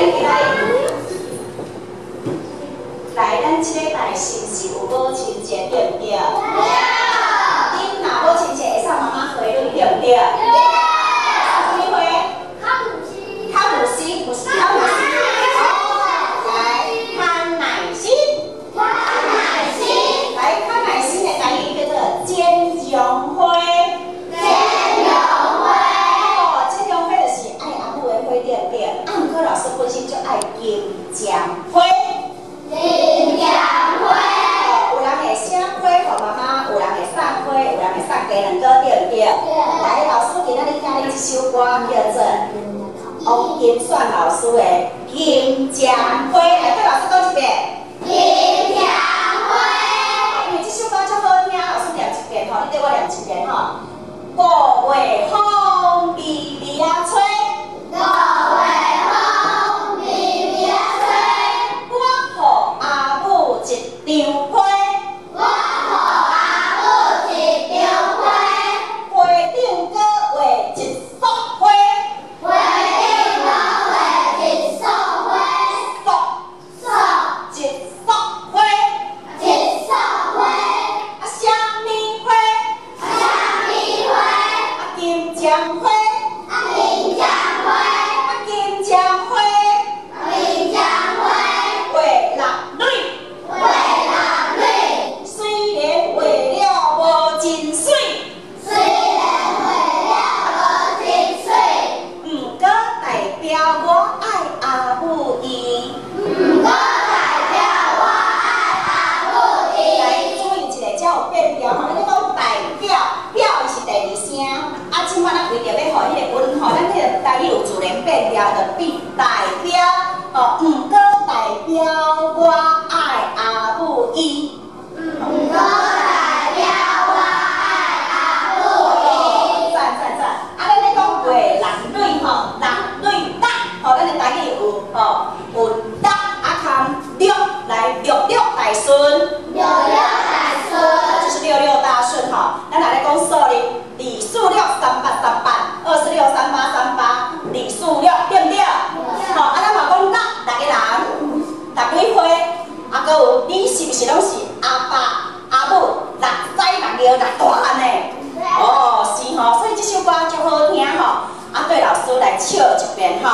今仔日，來，咱這禮拜是毋是有母親節，對毋對？對。恁若母親節會送媽媽花蕊，對毋對？對。送啥物花？卡姆斯。卡姆斯，不是卡姆斯。哦，來，康乃馨。康乃馨。來，康乃馨的台語叫做剪絨花。剪絨花。哦，剪絨花就是愛阿母的花，對毋對？啊，毋過老師本身足愛金針花。金針花。哦，有人會寫花予媽媽，有人會送花，有人會送雞卵糕，對毋對？來，老師今仔日教你這首歌叫做王金選老師的《金針花》，來，對老師講一遍。金針花。因為這首歌足好聽，老師念一遍吼，你綴我念一遍吼。五月風微微仔吹，五月風微微仔吹，我予阿母一張批，我予阿母一張批，批頂閣畫一束花，批頂閣畫一束花，束束一束花，一束花，啊，啥物花？啥物花？啊，金針花，啊，金針花，啊，金針花，金針花，畫六蕊，畫六蕊，雖然畫了無真媠，雖然畫了無真媠，毋過代表我愛阿母伊。毋過代表我愛阿母伊。來，注意一下，才有變調吼。咱咧講代表，表伊是第二聲，啊，這擺咱為著欲予彼個韻吼，咱彼個台語有自然變調，就變代表吼，毋過代表我愛阿母伊。毋過代表我愛阿母伊。讚讚讚！啊，咱咧講畫六蕊吼，六蕊六，吼，咱的台語有吼有六啊，含六來六六大順。六六大順。就是六六大順吼。咱若咧講數字，二四六三八三八，二四六三八三八，二四六，對毋對？吼，啊，咱嘛講六六个人，六幾歲，啊，閣有你是毋是攏是阿爸阿母六屎六尿六大漢的？哦，是吼，所以這首歌足好聽吼。啊，對老師來唱一遍吼。